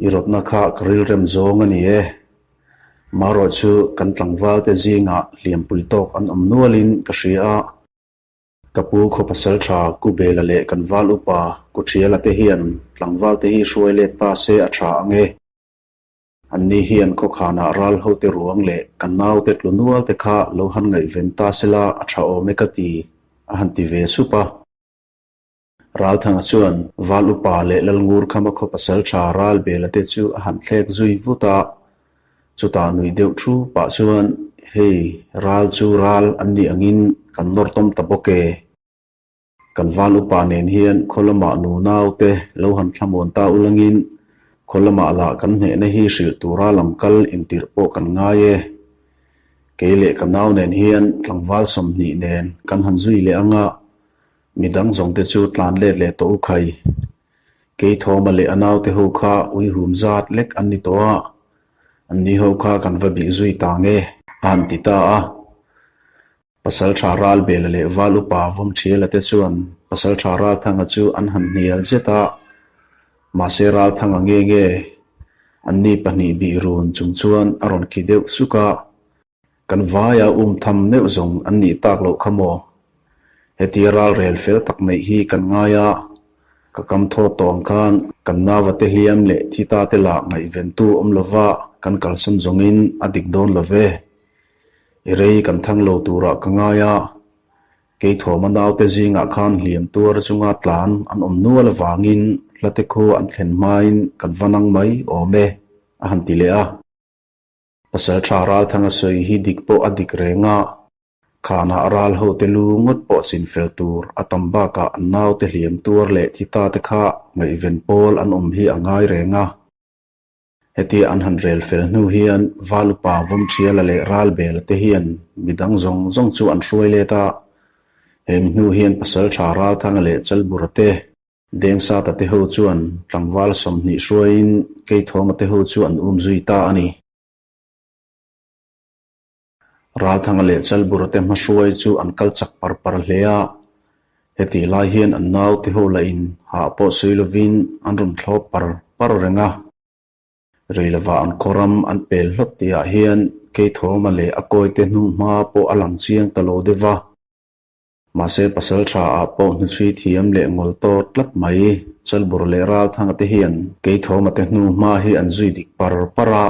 I rawtna kha ka rilrem zawng a ni e. Marawh chu kan tlangval te zingah hliampui tawk an awm nualin ka hria a. Ka pu khaw pasal tha Ku Bela leh kan val upa Ku Thiala te hian tlangval te hi hruai let ta se a tha ang e. Anni hian khawkhanah ral hote ruang leh kan naute tlu nual te kha lo han ngaihven ta sela a tha awm e ka ti, a han ti ve sup a. Ralthanga chuan Val Upa leh Lalngur Khama khaw pasal tha Ral Bela te chu a han thlek zui vut a. Chutah nuih deuh thu pah chuan, Hei, ral chu ral an nih angin kan nawr tawm ta bawk e. Kan Val Upa nen hian khaw lamah nunau te lo han thlamuan ta ulangin khaw lamah lah kan hnehna hi hrilh tura lam kal intirh pawh kan ngai e. Kei leh ka nau nen hian tlangval 20 nen kan han zui leh anga Midang zawng te chu tlan let leh tawh u khai. Keithawma leh a naute ho kha uihum zat lek an ni tawh a, anni ho kha kan va bih zui ta nge, a han ti ta a. Pasaltha Ralbela leh Val Upa Vawmthiala te chuan Pasaltha Ralthanga chu an han hnial zet a, mahse Ralthanga nge nge anni pahnih bih run chung chuan a rawn khi deuh suk a. Kan vaia um tham meuh zawng an nih tak loh kha maw? Hetia ral rel fel tak neih hi kan ngai a, ka kam thaw tawng khan Kan nava te hliam leh thi ta te lah ngaihventu awm lova kan kalsan zawngin a dik dawn lo ve. I rei kan thang lo turah ka ngai a, Keithuama naute zingah khan hliam tuar chunga tlan an awm nual avangin hlate khu an thlen hmain kan va nang mai awm e, a han ti leh a. Pasaltha Ralthanga sawi hi dik pawh a dik reng a, khanah ral hote lu ngawt pawh chin fel tur a tam bakah an naute hliam tuar leh thi ta te kha ngaihven pawl an awm hi a ngai reng a. Hetia an han rel fel hnu hian Valupa Vawmṭhiala leh Ralbela te hian midang zawng zawng chu an hruai let a, he mi hnu hian Pasalṭha Ralthanga leh Chalbura te, Dengsata te ho chuan tlangval 20 hruaiin Keithuama te ho chu an um zui ta a ni. Ralthanga leh Chalbura te hmahruai chu an kal chak par par hle a, hetih lai hian an naute ho lahin hah pawh sawi lovin an rawn thlawp par par reng a. Rei lovah an khaw ram an pel hlawt tihah hian Keithuama leh a kawite hnu hma pawh a lang chiang ta lo deuh va. Mahse pasal tha ah pawh hnuchhui thiam leh ngawl tawt tlat mai. Chalbur leh Ralthanga te hian Keithuama te hnu hma hi an zui dik par par a,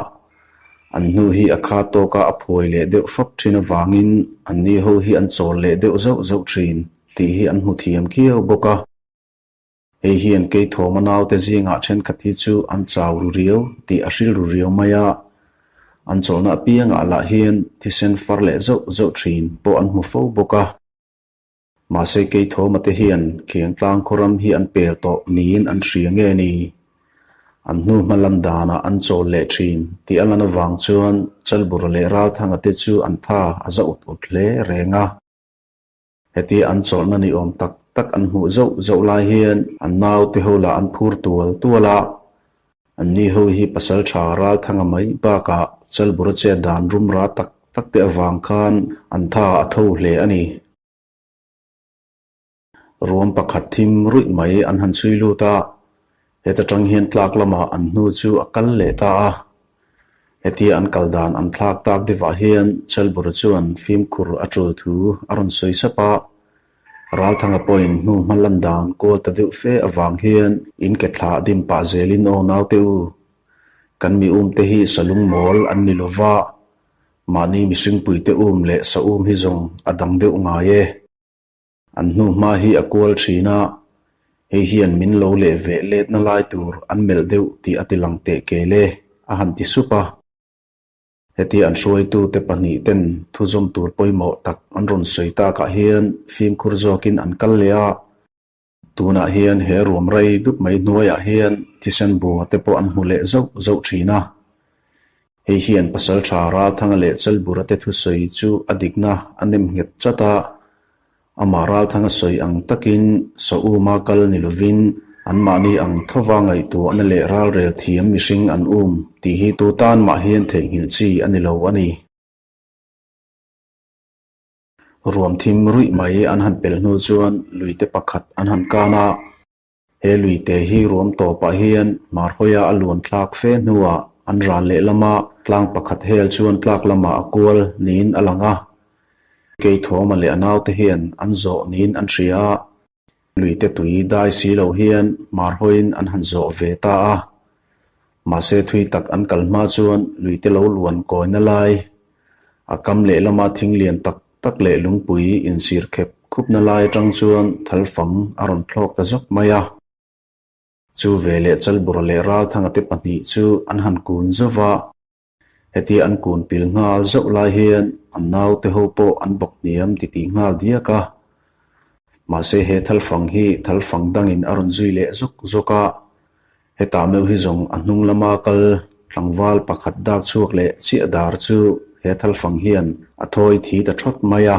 an hnu hi a kha tawka a phuai leh deuh fap thin avangin anni ho hi an chawl leh deuh zauh zauh thin tih hi an hmu thiam khiau bawk a. Hei hian Keithuama naute zingah thenkhat hi chu an chau ru riau tih a hril ru riau mai a, an chawlhna apiangah lah hian thisen far leh zauh zauh thin pawh an hmu fo bawk a. Mahse Keithuama te hian Khiangtlang khawram hi an pel tawh niin an hria nge ni? An hnu hma lan danah an chawl leh thin tih a lan avang chuan Chalbura leh Ralthanga te chu an tha a za ut ut hle reng a. Hetia an chawlhna ni awm tak tak an hmuh zauh zauh lai hian an naute ho lah an phur tual tual a, anni ho hi pasal tha Ralthanga mai bakah Chalbura chet dan rum ra tak tak te avang khan an tha a tho hle a ni. Ruam pakhat thim ruih mai an han chhui lut a, heta tang hian tlak lamah an hnu chu a kal leh ta a. Hetia an kal dan an thlak tak deuhah hian Chelbura chuan fimkhur a tul thu a rawn sawi sap a, Ralthanga pawhin hnu hma lan dan kual ta deuh fe avang hian in ke thlah dim pah zelin aw naute u, kan mi um te hi salung mawl an ni lova, mahni mihringpuite um leh sa um hi zawng a dang deuh ngai e. An hnu hma hi a kual thin a, hei hian min lo leh veh letna lai tur an melh deuh tih a ti lang teh kel e, a han ti sup a. Hetia an hruaitute pahnih ten thuzawm tur pawimawh tak an rawn sawi takah hian fimkhur zawkin an kal leh a. Tunah hian he ruam rei dup mai hnuaiah hian thisen bua te pawh an hmu leh zauh zauh thin a. Hei hian Pasalṭha Ralthanga leh Chalbura te thusawi chu a dikna a nem nghet chat a, amah Ralthanga sawi ang takin Sauma kal ni lovin anmahni ang thova ngaihtuahna leh ralrel thiam mihring an um tih hi tu tan mah hian theihnghilh chi a ni lo a ni. Ruam thim ruih mai an han pel hnu chuan luite pakhat an han kan a. He luite hi ruam tawpah hian Marhawia a luan thlak fe hnuah an ral lehlama tlang pakhat hel chuan tlak lamah a kual niin a lang a. Keithuama leh a naute hian an zawh niin an hria a, luite tui dai si lo hian Marhawiin an han zawh ve ta a. Mahse thui tak an kal hma chuan luite lo luan kawina lai, a kam lehlama thing lian tak tak leh lungpui insir khep khupna lai atang chuan thalfang a rawn thlawk ta zawk mai a. Chu veleh Chalbura leh Ralthanga te pahnih chu an han kun zauh va, hetia an kun pil nghal zauh lai hian an naute ho pawh an bawk hniam titih nghal diak a. Mahse he thalfang hi thalfang dangin a rawn zui leh zawk zawk a, Hetah meuh hi zawng a hnung lama kal tlangval pakhat dak chhuak leh chiah dar chu he thalfang hian a thawi thi ta thawt mai a.